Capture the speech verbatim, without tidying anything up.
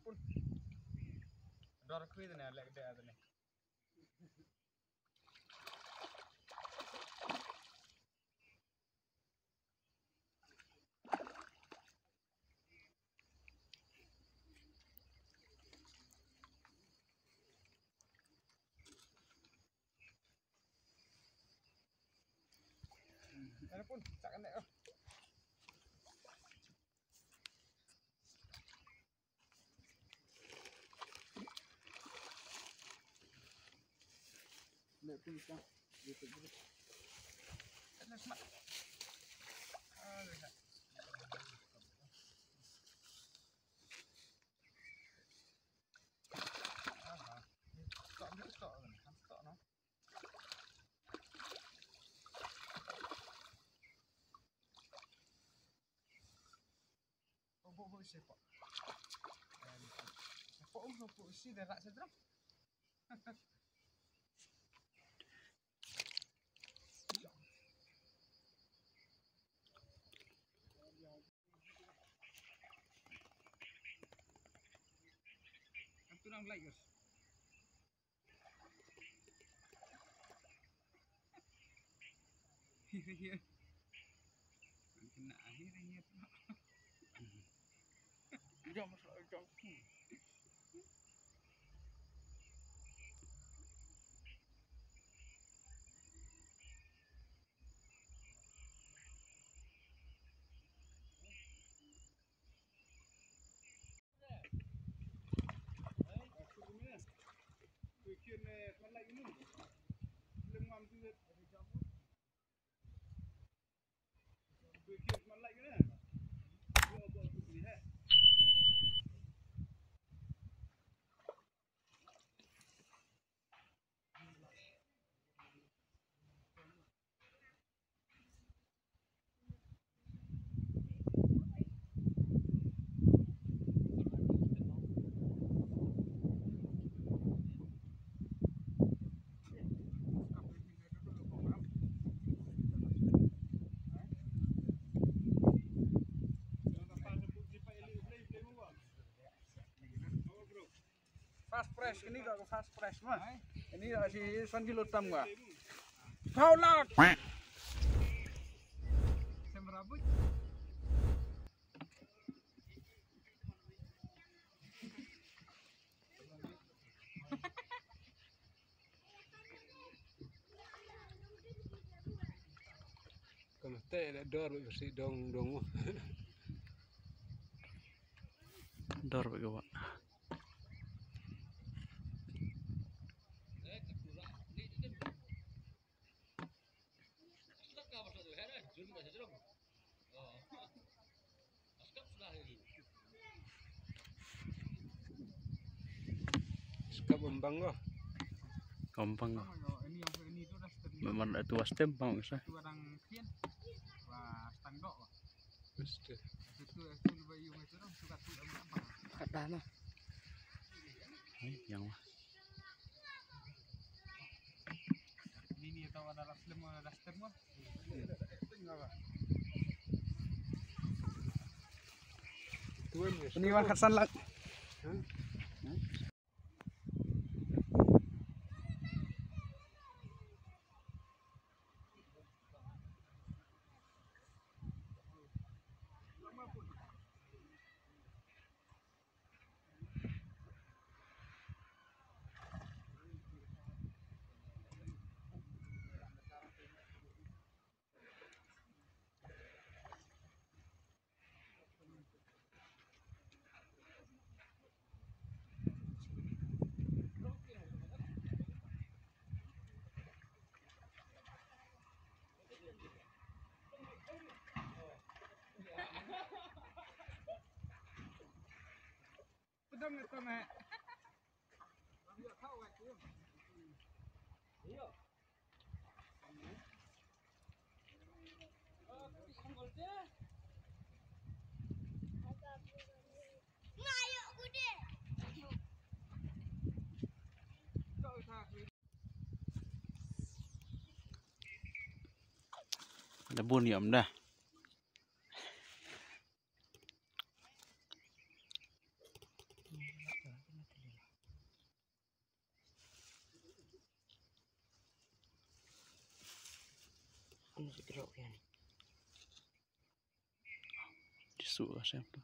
Pun. Dor kri tane, lek de tane. Ada pun, tak kena. Atu nang like, guys. Kena akhir akhir. Jom, jom. First prize, kini ka first prize ma. Kini ka si san kilo tam ka. Pau lak. Sem rabut. Kam te da dor ba si dong dong. Dor ba gawa. Skap umbang ko. Umbang ko. Memang itu wastem bang sa. Mesti. Kata na. Hai, yang mah. Ini wan khatsan lak. Da bun ïam da. Jisu ka sem tu.